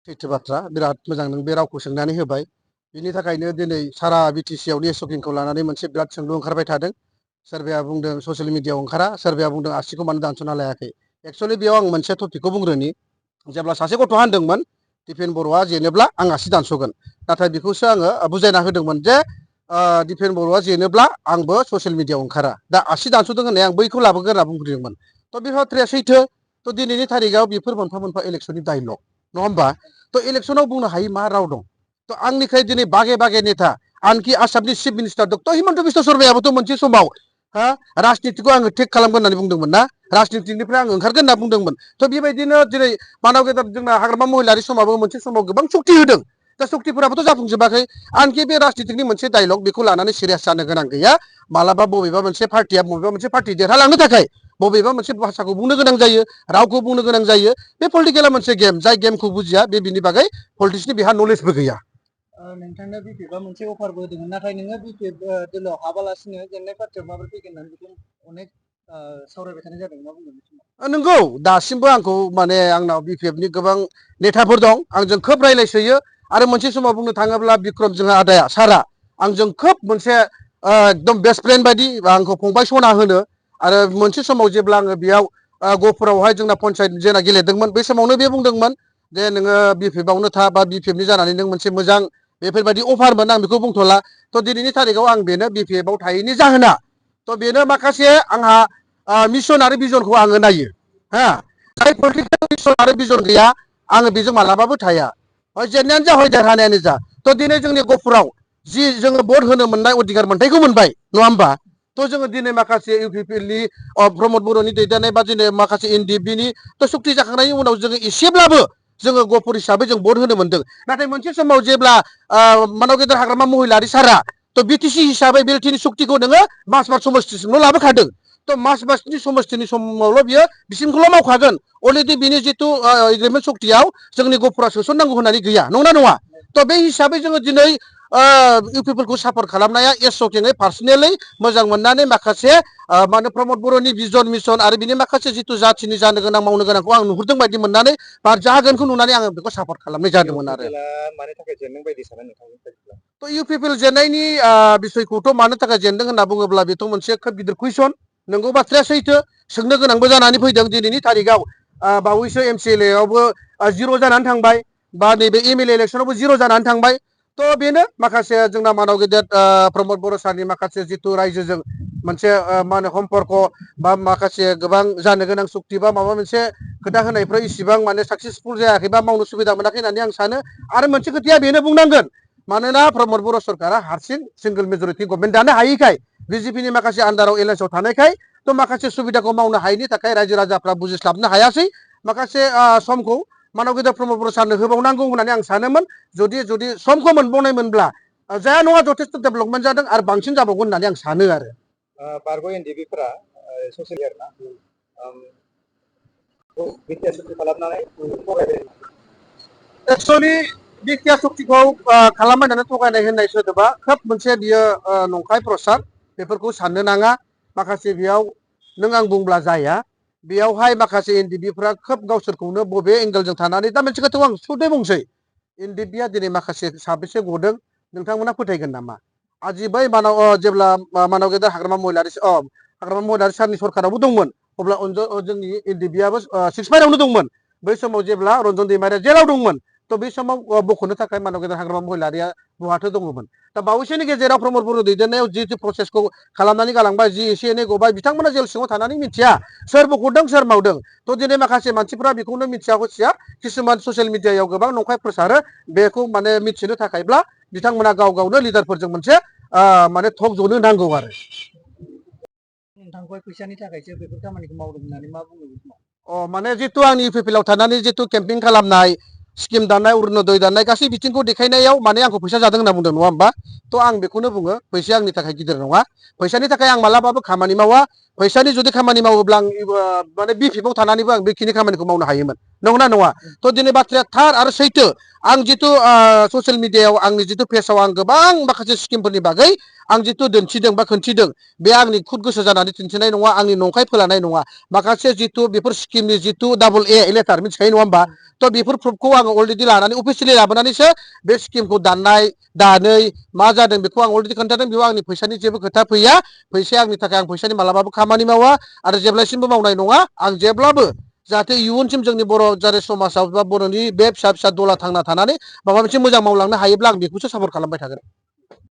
सैथो बाथ्रा बिराद मोजां नों बे रावखौ सोंनानै होबाय बिनि थाखायनो दिनै सारा बिटिसिआवनो एसकिंखौ लानानै मोनसे बिराद सोंलु ओंखारबाय थादों सोरबाया बुंदों ससियेल मिडियाआव ओंखारा सोरबाया बुंदों आसिखौ मानो दानस'ना लायाखै एक्सुवेलि बेयाव आं मोनसे टपिकखौ बुंग्रोनि जेब्ला सासे गथ'आ होनदोंमोन दिपेन बर'आ जेनोब्ला आं आसि दानस'गोन नाथाय बेखौसो आङो बुजायना होदोंमोन जे दिपेन बर'आ जेनोब्ला आंबो ससियेल मिडियाआव ओंखारा दा आसि दानस'दों होननाय आं बैखौ लाबोगोन होनना बुंग्रोदोंमोन थ' बे बाथ्राया सैथो थ' दिनैनि थारिखआव बेफोर मोनफा मोनफा इलेक्सननि डायलग नङा होमबा थ' इलेक्सनाव बुंनो हायि मा राव दं थ' आंनिफ्राय दिनै बागे बागे नेता आनखि आसामनि chief minister doctor Himanta Biswa शर्मायाबोथ' मोनसे समाव राजनितिखौ आङो टेक खालामगोन होननानै बुंदोंमोन ना राजनितिनिफ्राय आं ओंखारगोन होनना बुंदोंमोन थ' बेबायदिनो दिनै मानव गेदार जोंना हाग्रामा महिलारि समाबो मोनसे समाव गोबां सक्ति होदों दा सक्तिफोराबोथ' जाफुंजोबाखै आनखि बे राजनितिनि मोनसे डायलग बेखौ लानानै सिरियास जानो गोनां गैया मालाबा बबेबा मोनसे पार्टिया बबेबा मोनसे पार्टि देरहालांनो थाखाय बबेबा मोनसे भाषाखौ बुंनो गोनां जायो रावखौ बुंनो गोनां जायो बे पलिटिकेला मोनसे गेम जाय गेमखौ बुजिया बे बिनि बागै पलिटिक्सनि बेहा नलेजबो गैया नोंथांनो बिपिएफआ मोनसे अफारबो होदोंमोन नाथाय नोङो बिपिएफ दोलोआव हाबालासिनो जेननाय पार्टियाव माबोरै फैगोन होननानै बेखौ अनेक सावरायबाय थानाय जादों मा बुंगोन नंगौ दासिमबो आंखौ माने आंनाव बिपिएफनि गोबां नेताफोर दं आंजों खोब रायलायसोयो आरो मोनसे समाव बुंनो थाङोब्ला बिक्रम जोंहा आदाया सारा आंजों खोब मोनसे एकदम बेस्ट फ्रेन्ड बायदि आंखौ फंबाय सना होनो आरो मोनसे समाव जेब्ला आङो बेयाव गहपुरावहाय जोंना पन्सायत जेना गेलेदोंमोन बे समावनो बे बुंदोंमोन जे नोङो बिपिएफआवनो था बा बिपिएफनि जानानै नों मोनसे मोजां बेफोरबायदि अफारमोन आं बेखौ बुंथ'ला थ' दिनैनि थारिखआव आं बेनो बिपिएफआव थायैनि जाहोना थ' बेनो माखासे आंहा मिसन आरो भिजनखौ आङो नायो हा जाय पलिटिकेल मिसन आरो भिजन गैया आङो बेजों मालाबाबो थाया जेननायानो जा हय देरहानायानो जा थ' दिनै जोंनि गहपुराव जि जोङो भट होनो मोननाय अधिकार मोन्थायखौ मोनबाय नङा होमबा थ' जोङो दिनै माखासे इउपिपिएलनि प्रमद बर'नि दैदेननाय बा दिनै माखासे एनडिएफबिनि थ' सुक्ति जाखांनायनि उनाव जोङो एसेब्लाबो जोङो गहपुर हिसाबै जों भट होनो मोनदों नाथाय मोनसे समाव जेब्ला मानव गेदेर हाग्रामा महिलारि सारा थ' बिटिसि हिसाबै बेलटिनि सुक्तिखौ नोङो माजबाद समस्तिसिमल' लाबोखादों थ' माजबादनि समस्तिनि समावल' बियो बिसिमखौल' मावखागोन अलरेडि बिनि जिथु एग्रिमेन्ट सक्तियाव जोंनि गहपुरा सोसननांगौ होननानै गैया नंना नङा थ' बे हिसाबै जोङो दिनै इउपिपिएलखौ सापर्ट खालामनाया एसकेङै पार्सनेलि मोजां मोननानै माखासे माने प्रमद बर'नि भिजन मिसन आरो बिनि माखासे जिथु जाथिनि जानो गोनां मावनो गोनांखौ आं नुहुरदों बायदि मोननानै बा जागोनखौ नुनानै आङो बेखौ सापर्ट खालामनाय जादोंमोन आरो थ' इउपिपिएल जेननायनि बिसयखौथ' मानो थाखाय जेनदों होनना बुङोब्ला बेथ' मोनसे खोब गिदिर कुइसन नोंगौ बाथ्राया सैथो सोंनो गोनांबो जानानै फैदों दिनैनि थारिखआव बावैसो एमसिएलएआवबो जिर' जानानै थांबाय बा नैबे एमएलए इलेक्सनावबो जिर' जानानै थांबाय थ' बेनो माखासे जोंना मानव गेदेर प्रमद बर' सारनि माखासे जिथु रायजोजों मोनसे मा होनो सम्पर्क बा माखासे गोबां जानो गोनां सुक्ति बा माबा मोनसे खोथा होनायफ्राव इसिबां माने साक्सेसफुल जायाखै बा मावनो सुबिदा मोनाखै होननानै आं सानो आरो मोनसे खोथाया बेनो बुंनांगोन मानोना प्रमद बर' सरकारा हारसिं सिंगोल मेजरिटि गभर्नमेन्ट दानो हायैखाय बिजेपिनि माखासे आन्दाराव एलायन्सआव थानायखाय थ' माखासे सुबिदाखौ मावनो हायैनि थाखाय रायजो राजाफ्रा बुजिस्लाबनो हायासै माखासे समखौ मानव गेदेर प्रमद बर' सारनो होबावनांगौ होननानै आं सानोमोन जुदि समखौ मोनबावनायमोनब्ला जाया नङा जथेस्थ' डेभेलपमेन्ट जादों आरो बांसिन जाबावगोन होननानै आं सानो आरो बारग' एनडिएफबिफोरा ससियेल आरोना बिटिआर सुक्ति खालामनानै एक्सुवेलि बिटिआर सुक्तिखौ खालामबायनानै थगायनाय होननाय सोदोबा खोब मोनसे बियो नंखाय प्रसाद बेफोरखौ साननो नाङा माखासे बेयाव नों आं बुंब्ला जाया बेयावहाय माखासे एनडिएफबिफ्रा खोब गावसोरखौनो बबे एंगेलजों थानानै दा मोनसे खोथाखौ आं सुदै बुंसै एनडिएफबिया दिनै माखासे साबेसे गदों नोंथांमोना फोथायगोन नामा आजि बै जेब्ला मानव गेदेर हाग्रामा महिलारि सारनि सरकारावबो दंमोन अब्ला जोंनि एनडिएफबियाबो सिक्समाइलावनो दंमोन बै समाव जेब्ला रन्जन दैमारिया जेलाव दंमोन थ' बै समाव बख'नो थाखाय मानव गेदेर हाग्रामा महिलारिया बहाथो दङमोन दा बावैसोनि गेजेराव प्रमद बर' दैदेननायाव जिथु प्रसेसखौ खालामनानै गालांबाय जि एसे एनै गबाय बिथांमोना जेल सिङाव थानानै मिथिया सोर बख'दों सोर मावदों थ' दिनै माखासे मानसिफ्रा बेखौनो मिथिया हसिया किसुमान ससियेल मिडियायाव गोबां नंखाय प्रसारो बेखौ माने मिथिनो थाखायब्ला बिथांमोना गाव गावनो लिडारफोरजों मोनसे माने टक जनो नांगौ आरो नोंथांखौ फैसानि थाखायसो बेफोर खामानिखौ मावदों होननानै मा बुङो माने जितु आंनि इउपिपिएलआव थानानै जितु केम्पिं खालामनाय स्किम दाननाय अरुनदय दाननाय गासै बिथिंखौ देखायनायाव माने आंखौ फैसा जादों होनना बुंदों नङा होमबा थ' आं बेखौनो बुङो फैसाया आंनि थाखाय गिदिर नङा फैसानि थाखाय आं मालाबाबो खामानि मावा फैसानि जुदि खामानि मावोब्ला आं माने बिपिएफआव थानानैबो आं बेखिनि खामानिखौ मावनो हायोमोन नंगौना नङा थ' दिनै बाथ्राया थार आरो सैथो आं जिथु ससियेल मिडियायाव आंनि जिथु पेजाव आं गोबां माखासे स्किमफोरनि बागै आं जिथु दिन्थिदों बा खोन्थिदों बे आंनि खुद गोसो जानानै दिन्थिनाय नङा आंनि नंखाय फोलानाय नङा माखासे जिथु बेफोर स्किमनि जिथु डाबल ए लेटार मिथिखायो नङा होमबा थ' बेफोर प्रुफखौ आङो अलरेडि लानानै अफिसियेलि लाबोनानैसो बे स्किमखौ दाननाय दानै मा जादों बेखौ आं अलरेडि खोन्थादों बेयाव आंनि फैसानि जेबो खोथा फैया फैसाया आंनि थाखाय आं फैसानि मालाबाबो खामानि मावा आरो जेब्लासिमबो मावनाय नङा आं जेब्लाबो जाहाथे इयुनसिम जोंनि बर' जारि समाजाव बा बर'नि बे फिसा फिसा दला थांना थानानै माबा मोनसे मोजां मावलांनो हायोब्ला आं बेखौसो सापर्ट खालामबाय थागोन